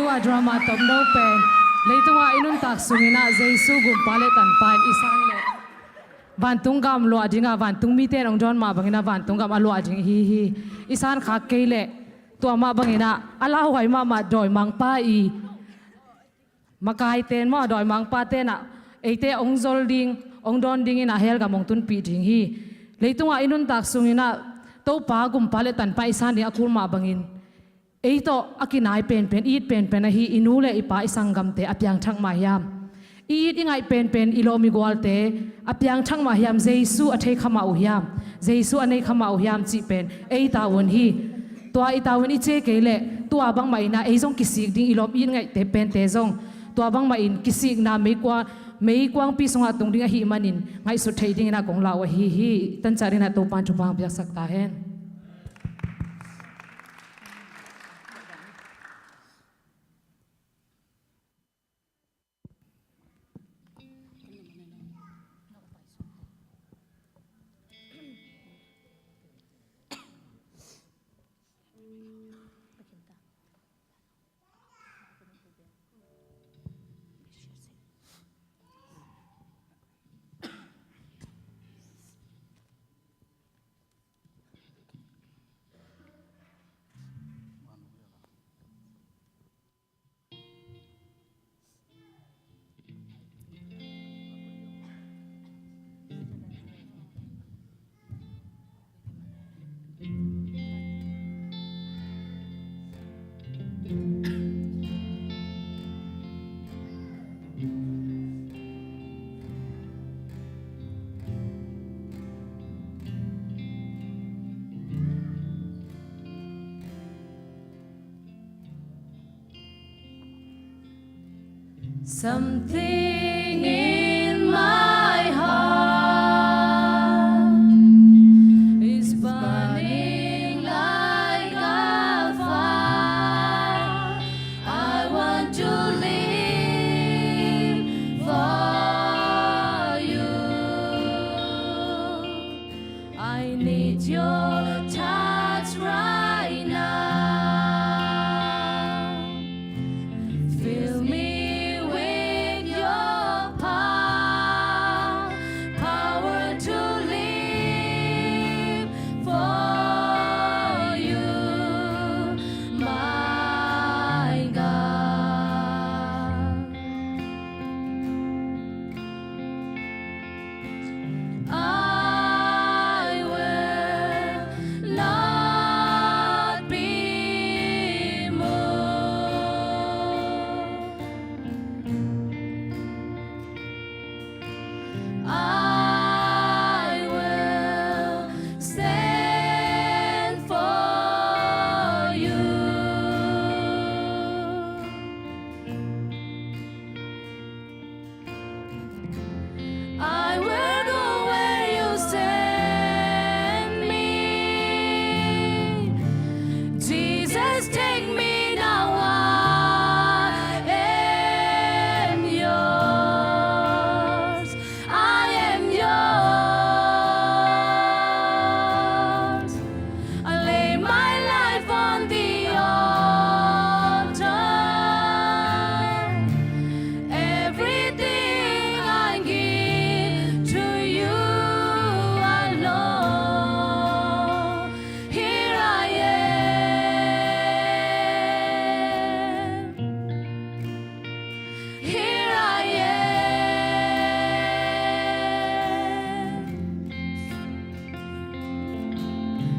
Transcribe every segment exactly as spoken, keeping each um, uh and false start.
Tua drama tomno pen leitungah i nuntak sungin ah Jesu gumpa le tanpa in i san le vantung gam luah dingah vantung mite in hong dawn mah bangin ah vantung gam a luah ding ihi hi. I san khak kei leh tua mah bangin ah a lauhuai mahmah dawimangpa i makaite in maw, dawimangpate in ah eite hong zol ding, hong dawn dingin ah hell gam hong tunpih ding hi. Leitungah i nuntak sungin ah Topa gumpa le tanpa i san ding a kul mah bangin ei tawh a kinai penpen, i it penpen ahi i nu le i pa, i sanggamte a piangthak mah hiam? I it i ngaih penpen i lawm i gualte a piangthak mah hiam? Jesu a thei kha mah uh hiam? Jesu a nei kha mah uh hiam cih pen ei tavuan hi. Tua i tavuan i cia kei leh tua bangmah in ah ei zong kisik ding, i lawm i it ngaihte pente zong tua bangmah in kisikna meikua, meikuangpi sungah tung ding ahih manin ngaihsut theih dingin ah kong lau ahi hi. Tanciat in ah Topa'n thupha hong piaksak ta hen. Something in my heart is burning like a fire. I want to live for you. I need your touch right now. Fill me with your power, power to live for you, my God. I will not be moved. I will stand for you. I will go where you send me. Jesus, take me now. I am yours. I am yours. I lay my life on the altar. Everything I give to you alone. Here I am. Here I am.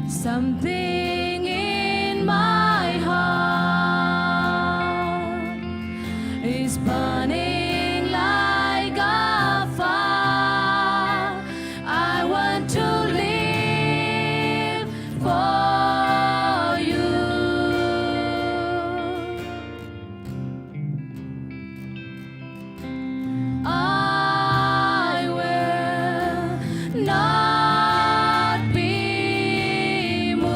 Something in my heart is burning like a fire. I want to live for you. I will not be moved.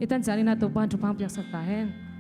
I tan ciang in ah Topa'n thupha piaksak ta hen.